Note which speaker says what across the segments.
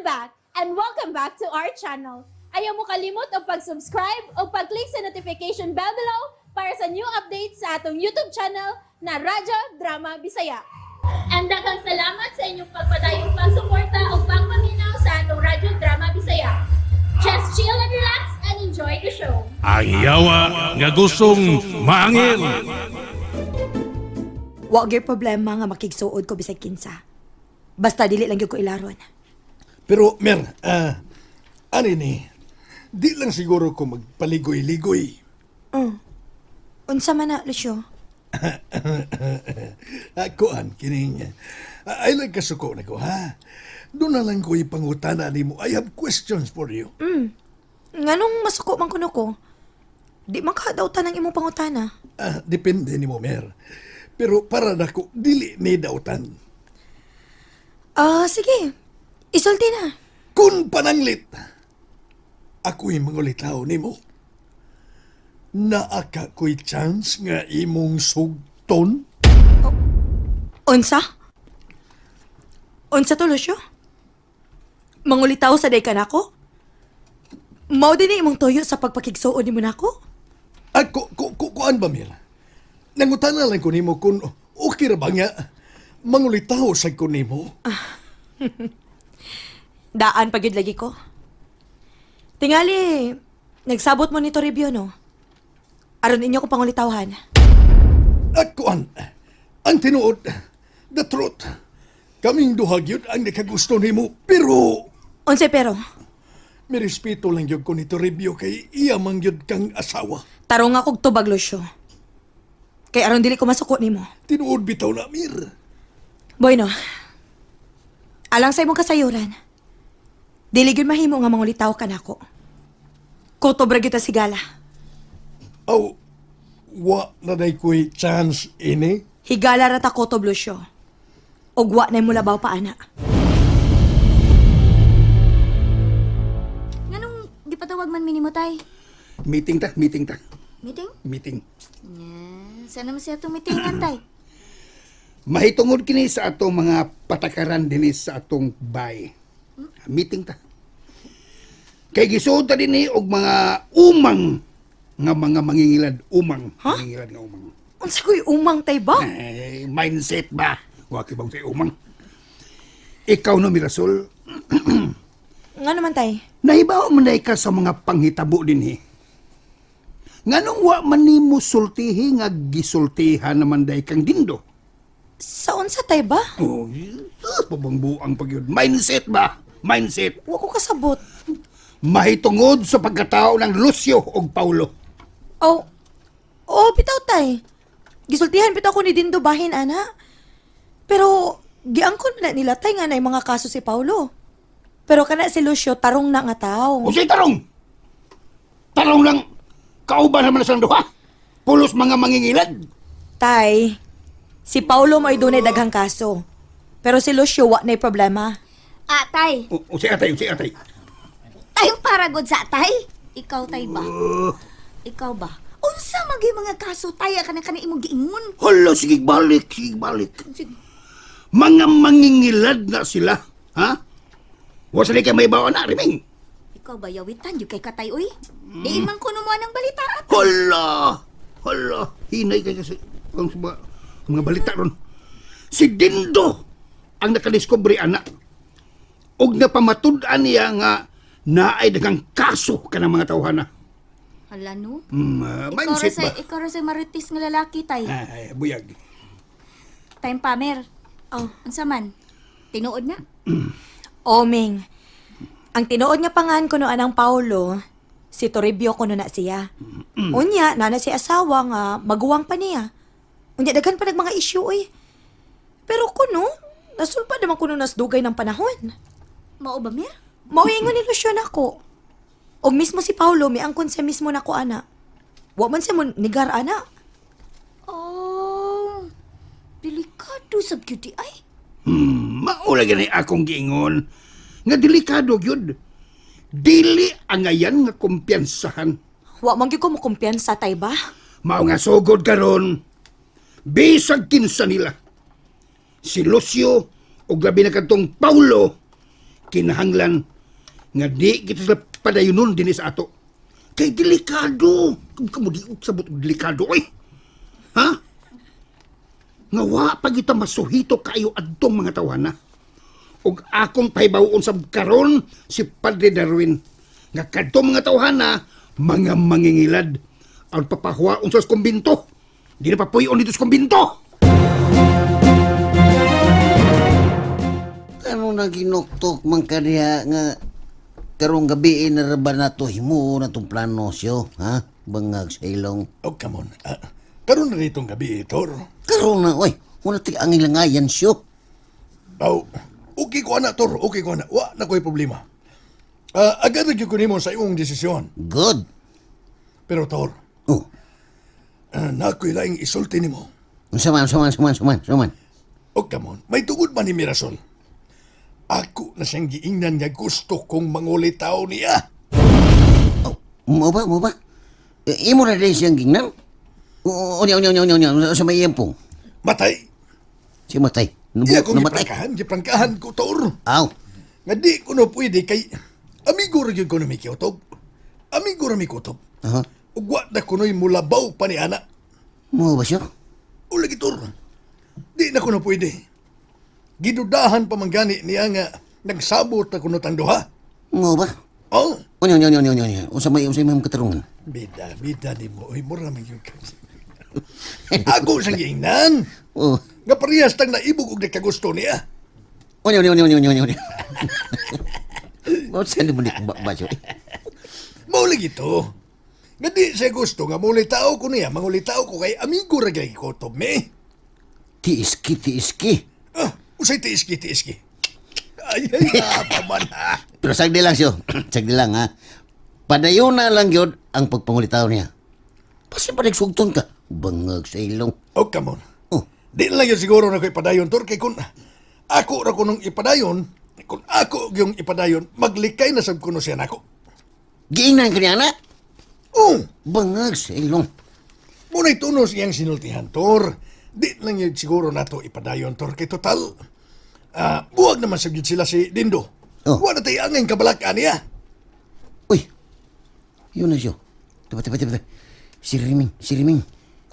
Speaker 1: I'm back and welcome back to our channel. Ayaw mo kalimot og pag-subscribe o pag-click sa notification bell below para sa new updates sa atong YouTube channel na Radyo Drama Bisaya. And daghang salamat sa inyong pagpadayong pagsuporta o pagpaminaw sa atong Radyo Drama Bisaya. Just chill and relax and enjoy the show.
Speaker 2: Ang yawa nga gustong maangil.
Speaker 3: Wa gyud problema nga makigsuod ko bisag kinsa. Basta dili lang gyud ko ilaron.
Speaker 4: Pero, Mer, ano ni? Di lang siguro ko magpaligoy-ligoy.
Speaker 3: Unsa man na, Lucio?
Speaker 4: Kuan, kining, ay lang kasuko na ko, ha? Doon na lang ko ipangutana nimo. I have questions for you.
Speaker 3: Nganong masuko man kuno ko? Di man ka dautan ang imong pangutana.
Speaker 4: Depende nimo, Mer. Pero para nako, dili ni dautan.
Speaker 3: Sige. Isulti na.
Speaker 4: Kung pananglit, ako'y mangulitaw nimo. Naa ka ko'y chance nga imong sugton?
Speaker 3: Unsa? Unsa to, Lucio? Mangulitaw sa day ka nako? Mao din ni imong tuyo sa pagpakigsuod nimo nako?
Speaker 4: Kuan ba, Mir? Nangutana lang ko nimo kung okay ra ba nga mangulitaw sa ko nimo.
Speaker 3: Daan pa gyud lagi ko. Tingali, nagsabot mo ni Toribio, no? Aron inyo ko pangulitawhan.
Speaker 4: Kuan, ang tinuod, the truth. Kaming duha gyud ang nakagusto nimo, pero
Speaker 3: Unsay pero?
Speaker 4: may respeto lang gyud ko ni Toribio kay iya man gyud kang asawa.
Speaker 3: Tarong akog tubag, Lucio. Kay aron dili ko masuko nimo.
Speaker 4: Tinuod bitaw na, Mir.
Speaker 3: Bueno, alang sa imong kasayuran, dili gyud mahimo nga mangulitaw ka nako. Kutob ra gyud ta sigala.
Speaker 4: Aw, wa na day ko'y chance ini.
Speaker 3: Higala ra ta kutob, Lucio. Ug wa na mulabaw pa ana.
Speaker 5: Nganong gipatawag man mi nimo, tay?
Speaker 6: Meeting ta, meeting ta.
Speaker 5: Meeting?
Speaker 6: Meeting.
Speaker 5: Yeah, sana man siya itong meetingan, tay?
Speaker 6: Mahitungod kini sa atong mga patakaran dinhi sa atong bay. Meeting ta. Kay gisuod ta dinhi og mga umang nga mga mangingilad, umang, mangingilad nga umang.
Speaker 3: Unsa ko'y umang tay ba?
Speaker 6: Eh, mindset ba? Wa kay bang say umang. Ikaw no, Mirasol,
Speaker 3: Nga naman, tay?
Speaker 6: Nahibaw man day ka sa mga panghitabo dinhi. Nganong wa man nimo sultihi nga gisultihan naman day kang Dindo?
Speaker 3: Sa unsa tay ba?
Speaker 6: Oh, pabangbuang pag yun. Mindset ba? Mindset.
Speaker 3: Wa ko kasabot.
Speaker 6: Mahitungod sa pagkatao ng Lucio og Paulo.
Speaker 3: Oh, oh, bitaw tay. Gisultihan bitaw ko ni Dindo bahin ana. Pero giangkon man na nila tay nga nay mga kaso si Paulo. Pero kana si Lucio tarong na nga tao.
Speaker 6: Unsay tarong? Tarong lang kauban naman na silang duha. Pulos mga mangingilad.
Speaker 3: Tay, si Paulo mo'y dunay daghang kaso. Pero si Lucio wa na'y problema.
Speaker 5: Ah, tay.
Speaker 6: Unsay atay, unsay atay.
Speaker 5: Tayong paragod sa tay. Ikaw, tay ba? Ikaw ba? Unsa man gyud mga kaso, tay? Kana kana imong giingon.
Speaker 6: Hala, sige balik, sige balik.
Speaker 5: Sige.
Speaker 6: Mga mangingilad na sila. Ha? Wa sa kay may bawa na, Riming.
Speaker 5: Ikaw ba yawitan gyud kay katay oy? Di man kuno mo ng balita at.
Speaker 6: Hala! Hala! Hinay kay kasi ang sa mga balita ron. Si Dindo ang nakadiskubre ana. Og napamatud-an niya nga naay daghang kaso kanang mga tawhana.
Speaker 5: Hala no.
Speaker 6: Hmm,
Speaker 5: Ikaw ra
Speaker 6: mindset
Speaker 5: say
Speaker 6: ba?
Speaker 5: ikaw ra say marites nga lalaki, tay.
Speaker 6: Ay, buyag.
Speaker 5: Time pamer. Oh, unsa man? Tinuod na.
Speaker 3: Oming, ang tinuod nga pangan kuno anang Paulo, si Toribio kuno na siya. Unya, nana si asawa nga maguwang pa niya. Unya, daghan pa nag mga issue oy. Pero kuno, nasulpa naman kuno nasdugay ng panahon.
Speaker 5: Mao ba, Mir?
Speaker 3: Mauingon ni Lucio nako. Og mismo si Paulo, miangkon siya mismo nako ana. Wa man siya mo nigar ana.
Speaker 5: Oh. Delikado sa beauty ay.
Speaker 6: Mao lagi ni akong giingon nga delikado gyud. Dili angayan nga kumpiyansahan.
Speaker 3: Wa man gyud ko mokumpiyansa tay ba?
Speaker 6: Mao nga sugod karon bisag kinsa nila. Si Lucio o labi na kadtong Paulo. Kinahanglan nga di kita sila padayunon dinhi sa ato. Kay delikado. Kamo di sabot og delikado oy. Ha? Nga wa pa kita masuhito kayo adtong mga tawana. Ug akong pahibaw-on sa karon si Padre Darwin nga kadtong mga tawhana mga mangingilad ang papahuwaon sa kumbinto. Di na papuyon dito sa kumbinto.
Speaker 7: Ano na ginuktok man ka diha nga karong gabi na ra ba nato himuon atong plano siyo, ha? Bangag sa ilong.
Speaker 4: Oh, come on. Ah, karon na ditong gabi, Tor.
Speaker 7: Karon na, oy, wala ti ang ilangayan siyo.
Speaker 4: Aw, okay ko ana, Tor. Okay ko ana. Wa na ko'y problema. Ah, agad na gyud ko nimo sa imong desisyon.
Speaker 7: Good.
Speaker 4: Pero Tor,
Speaker 7: Oh,
Speaker 4: na ko'y laing isulti nimo.
Speaker 7: unsa man, unsa man, unsa man, unsa man, unsa man.
Speaker 4: Oh, come on. May tugod man ni Mirasol. Ako na siyang giingnan nga gusto kong mangulitaw niya.
Speaker 7: Oh, mo ba, mo ba? E, imo na din siyang gingnan? Oo, unya, unya, unya, unya, unya, sa may iyang pong.
Speaker 4: Matay.
Speaker 7: Si matay.
Speaker 4: Iya kong
Speaker 7: Namatay.
Speaker 4: giprangkahan. Giprangkahan ko, Tor.
Speaker 7: Aw,
Speaker 4: Nga di ko no pwede kay amigo ra gyud ko ni Mickey Otob. Amigo ra mi Otob.
Speaker 7: aha.
Speaker 4: Ug wa na kuno'y mulabaw pa ni ana.
Speaker 7: Mo ba siya?
Speaker 4: Ula gitor. Di na ko na pwede. Gidudahan pa man gani niya nga nagsabot na kuno tang duha.
Speaker 7: Mo ba?
Speaker 4: Oh,
Speaker 7: Unya, unya, unya, unya, unya. Unsa may katarungan?
Speaker 4: bida, bida ni mo. Oy, mura man gyud ka. Ako siyang giingnan.
Speaker 7: Oh.
Speaker 4: Nga parehas tang naibog og nagkagusto niya.
Speaker 7: Unya, unya, unya, unya, unya, unya. Mo saan mo ni ba siya?
Speaker 4: Mao lagi to. Nga di siya gusto nga mulitaw ko niya, mangulitaw ko kay amigo ra gyud ko to me.
Speaker 7: Tiiski, tiiski.
Speaker 4: Ah, usay tiiski, tiiski. Ay, ay, apa man ha.
Speaker 7: Pero sagdi lang siya. Sagdi lang ha. Padayon na lang yun ang pagpangulitaw niya. Basta pa nagsugton ka. Bangag sa ilong.
Speaker 4: Oh, come on.
Speaker 7: Oh,
Speaker 4: Di na lang yun siguro na ko ipadayon, Tor. Kay kung ako ra ko nung ipadayon, kung ako yung ipadayon, maglikay na sab kuno siya nako.
Speaker 7: giingnan ka niya na.
Speaker 4: Oh,
Speaker 7: Bangag sa ilong.
Speaker 4: muna'y tunos iyang sinultihan, Tor. Di lang yun siguro nato ipadayon, Tor. Kay total, buwag naman sab yun sila si Dindo.
Speaker 7: Oh.
Speaker 4: Wa na tayo angay kabalakan niya.
Speaker 7: Uy, yun na siya. Tiba, tiba, tiba. Si Riming, si Riming.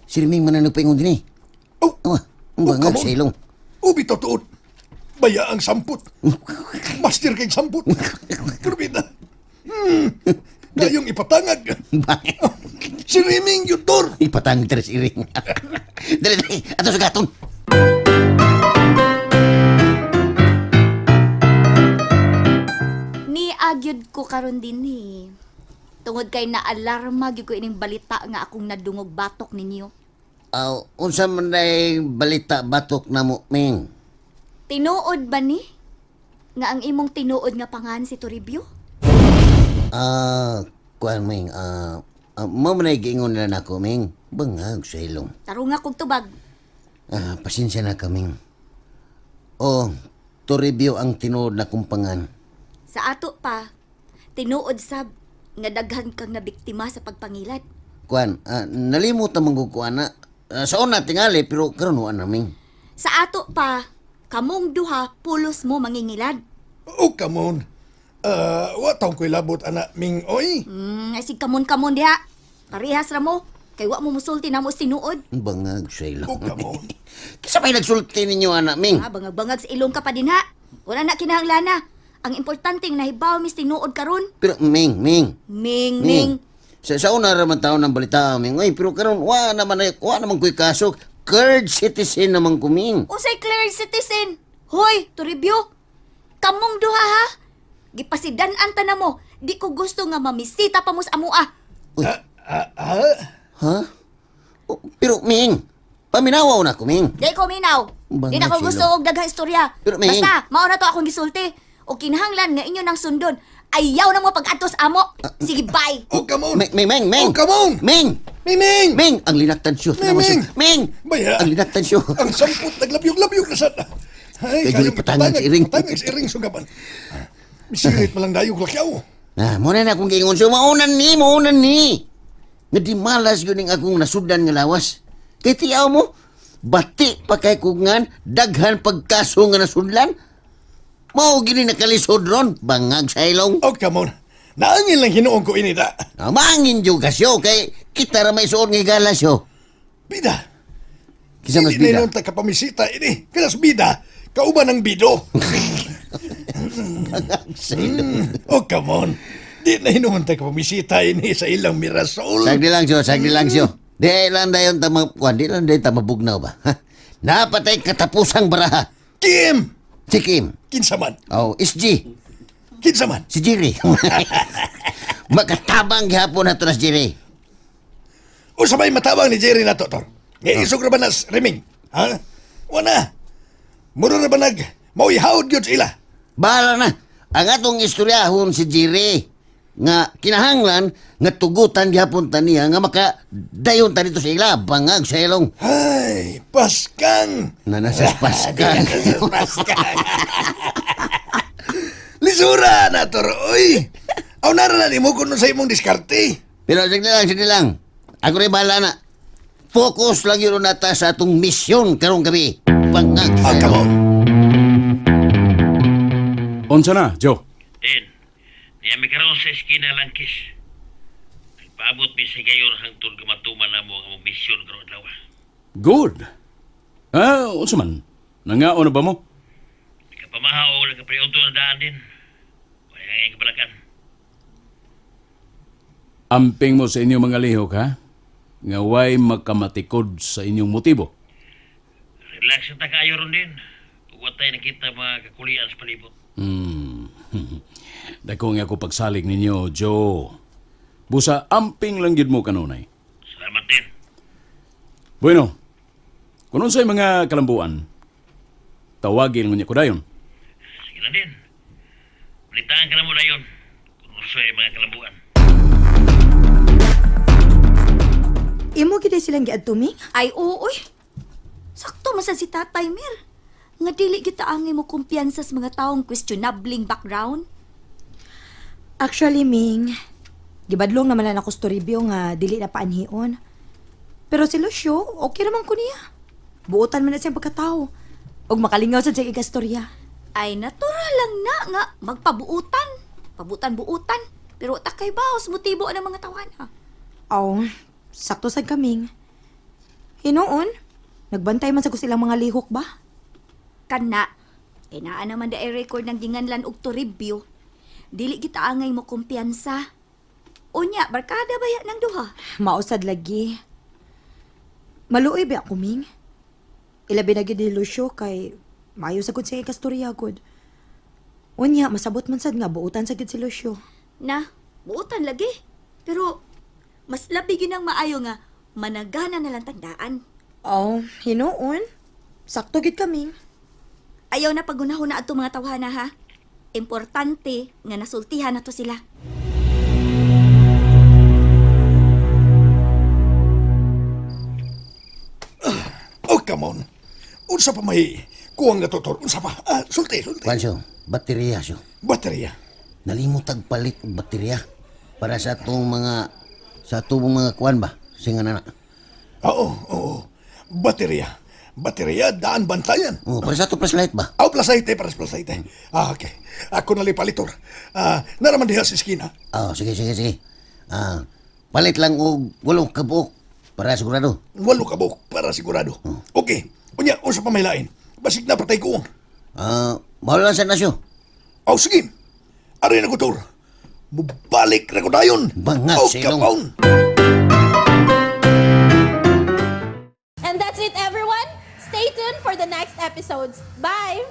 Speaker 7: Si Riming man ang nagpaingon din eh.
Speaker 4: Oh,
Speaker 7: Oh, ang
Speaker 4: oh,
Speaker 7: bangag
Speaker 4: come on.
Speaker 7: sa ilong.
Speaker 4: Ubi totoo. Baya ang samput. Master kay samput. Turbina. Kayong ipatangag. Si Riming yun, Tor.
Speaker 7: Ipatang tres iring. Dali, dali. Ato sa gaton.
Speaker 5: Ni agyud ko karon din eh. Tungod kay naalarma gyud ko ining balita nga akong nadungog batok ninyo.
Speaker 7: Aw, unsa man day balita batok na mo, Ming?
Speaker 5: Tinuod ba ni? Nga ang imong tinuod nga pangan si Toribio?
Speaker 7: Ah, kuan Ming, mao man ay giingon nila nako, Ming. Bangag sa ilong.
Speaker 5: Tarunga kog tubag.
Speaker 7: Ah, pasensya na kaming. Oh, Toribio ang tinuod na kumpangan.
Speaker 5: Sa ato pa, tinuod sab nga daghan kang nabiktima sa pagpangilad.
Speaker 7: Kuan, nalimot na manggug ko ana. Ah, sa una tingali pero karon wa na, Ming.
Speaker 5: Sa ato pa, kamong duha pulos mo mangingilad.
Speaker 4: Oh, come on. Wa taong ko'y labot, ana, Ming, oy.
Speaker 5: Ay sig kamon-kamon diha. Parehas ra mo. Kay wa mo musulti namo sa tinuod.
Speaker 7: Bangag sa ilong.
Speaker 4: Oh, come on.
Speaker 7: Kisa pa'y nagsulti ninyo, ana, Ming.
Speaker 5: Ah, bangag-bangag sa ilong ka pa din ha. Wala na kinahanglana. Ang importante nga nahibaw mis tinuod karon.
Speaker 7: Pero, Ming, Ming.
Speaker 5: Ming ming.
Speaker 7: Sa una raman taon ng balita, Ming. Uy, pero karon wa naman ay, wa naman ko'y kaso. Third citizen naman ko, Ming.
Speaker 5: Unsay clear citizen? Hoy, Toribio. Kamong duha ha. Gipasidan-an ta na mo. Di ko gusto nga mamisita pa mo sa amoa.
Speaker 4: Ah, ah, ah.
Speaker 7: Ha? Oh, pero, Ming, paminawaw na ko, Ming.
Speaker 5: Di ko minaw. Di na ko
Speaker 7: Bangag
Speaker 5: gusto
Speaker 7: sila.
Speaker 5: og daghang istorya.
Speaker 7: Pero, Ming.
Speaker 5: Basta, mao na to akong gisulti. O kinahanglan nga inyo nang sundon. Ayaw na mo pag-atos amo. Sige, bye.
Speaker 4: Oh, come on.
Speaker 7: Ming, Ming, Ming, Ming.
Speaker 4: Oh, come on.
Speaker 7: Ming!
Speaker 4: Ming, Ming.
Speaker 7: Ming! Ang linaktan siyo.
Speaker 4: Ming, Ming.
Speaker 7: Ming!
Speaker 4: Baya.
Speaker 7: Ang linaktan siyo.
Speaker 4: Ang samput, naglabyog-labyog na sana. Ay,
Speaker 7: Kaya
Speaker 4: kayong
Speaker 7: ipatangag sa iring.
Speaker 4: Patangag sa iring, sugaban. Misirit malang dayog lakyaw.
Speaker 7: Ah, muna na akong giingon siyo. Maunan ni, maunan ni. Nga di malas yun ang akong nasudan nga lawas. Kay tiyaw mo, bati pa kay kungan, daghan pagkaso nga nasudlan. Mao gini nakalisod ron, bangag sa ilong.
Speaker 4: Oh, come on. Naangin lang hinuon ko ini da.
Speaker 7: Ah, maangin jud kasyo kay kita ra may suod nga higala siyo.
Speaker 4: Bida.
Speaker 7: Kinsa mas
Speaker 4: Hindi
Speaker 7: bida?
Speaker 4: na inon ta kapamisita ini. Kanas bida. Kauban ng bido.
Speaker 7: Bangag sa ilong.
Speaker 4: Oh, come on. Di na hinuon ta kapamisita ini sa ilang Mirasol.
Speaker 7: Sagdi lang siyo, sagdi lang siyo. Di lang dayon ta kuan, di lang dayon ta mabugnaw ba. Ha? Napatay katapusang baraha.
Speaker 4: Kim!
Speaker 7: Si Kim.
Speaker 4: Kinsa man.
Speaker 7: Oh, SG.
Speaker 4: Kinsa man.
Speaker 7: Si Jerry. Makatabang gihapon na to na si Jerry.
Speaker 4: O sabay matabang ni Jerry na to, Tor. Nga isog ra ba nas riming? Ha? Wala. Muro ra ba nag mauihawd yun sila?
Speaker 7: Bahala na. Ang atong istoryahon si Jerry nga kinahanglan nga tugutan gihapon ta niya nga maka dayon ta dito sa ila bangag sa ilong.
Speaker 4: Ay, Paskang!
Speaker 7: Nanasas Paskang.
Speaker 4: Paskang. Lisura na, Tor. Oy! Aw nara na nimo kuno sa imong diskarte.
Speaker 7: Pero sige lang, sige lang. Ako rin bahala na. Focus lang yun nata sa atong misyon karong gabi. Bangag sa
Speaker 4: Ah, come
Speaker 7: ilong.
Speaker 4: on.
Speaker 2: Unsa na, Joe?
Speaker 8: Din, niya mi karon sa eskina langkis. Nagpaabot mi sa gayon hangtod gamatuman na mo ang among misyon karon adlaw.
Speaker 2: Good. Ah, unsa man? Nangaon na ba mo?
Speaker 8: Nagkapamahaw o nagkapriunto na daan din. Wala nga kabalakan.
Speaker 2: Amping mo sa inyong mga lihok, ha? Nga way makamatikod sa inyong motibo.
Speaker 8: Relax na ta kaayo ron din. Ug wa tay nakita mga kakulian sa palibot.
Speaker 2: Dako nga ako pagsalig ninyo, Joe. Busa, amping lang gid mo kanunay.
Speaker 8: Salamat din.
Speaker 2: Bueno, kung unsay mga kalambuan, tawagin mo niya ko dayon.
Speaker 8: Sige na din. Balitaan ka na mo dayon kung unsay mga kalambuan.
Speaker 3: Imo gid silang giadto, Ming?
Speaker 5: Ay, oo, uy. Sakto man sad si Tatay Mir. Nga dili kita angay mo kumpiyansa sa mga taong questionabling background.
Speaker 3: Actually, Ming, gibadlong naman lang ako sa Toribio nga dili na paanhion. Pero si Lucio, okay naman ko niya. Buotan man na siyang pagkatao. Og makalingaw sad siya igastorya.
Speaker 5: Ay, natural lang na nga magpabuutan. Pabutan-buutan. Pero takay ba os motibo ang mga tawana.
Speaker 3: Aw, sakto sad kaming. Hinuon, nagbantay man sa ko silang mga lihok ba?
Speaker 5: Kana, kay naa naman da record ng ginganlan og Toribio. Dili kita angay mo kumpiyansa. Unya, barkada ba ya ng duha?
Speaker 3: Mausad lagi. Maluoy ba ako, Ming? Ilabi na gid ni Lucio kay maayo sa gud siya ikastorya gud. Unya, masabot man sad nga buotan sa gid si Lucio.
Speaker 5: Na, buutan lagi. Pero, mas labi ginang maayo nga managana na lang tandaan.
Speaker 3: Oh, hinuon. Sakto gid kaming.
Speaker 5: Ayaw na pagunahon na ato mga tawhana ha. Importante nga nasultihan na to sila.
Speaker 4: Oh, come on. Unsa pa may kuwang na to, Tor? Unsa pa? Ah, sulti, sulti.
Speaker 7: Kuan siyo, baterya siyo.
Speaker 4: Baterya.
Speaker 7: Nalimot ang palit og baterya para sa atong mga kuan ba? Singa na na.
Speaker 4: Oo, oo. Baterya. Baterya, daan bantayan.
Speaker 7: Oh, para sa atong flashlight ba?
Speaker 4: Aw, plasaite, para sa plasaite. Ah, okay. Ako na palitor. Ah, naraman diha sa eskina.
Speaker 7: Oh, sige sige sige. Ah, palit lang og 8 ka buok para sigurado.
Speaker 4: 8 ka buok para sigurado. Okay. Unya, unsa pa may lain? Basig na patay ko.
Speaker 7: Ah, mao lang sa nasyo.
Speaker 4: Aw, sige. Ari na ko, Tor. Mubalik na ko dayon.
Speaker 7: Bangag
Speaker 4: Oh,
Speaker 7: sa ilong.
Speaker 4: come on.
Speaker 1: And that's it, everyone. Stay tuned for the next episodes. Bye!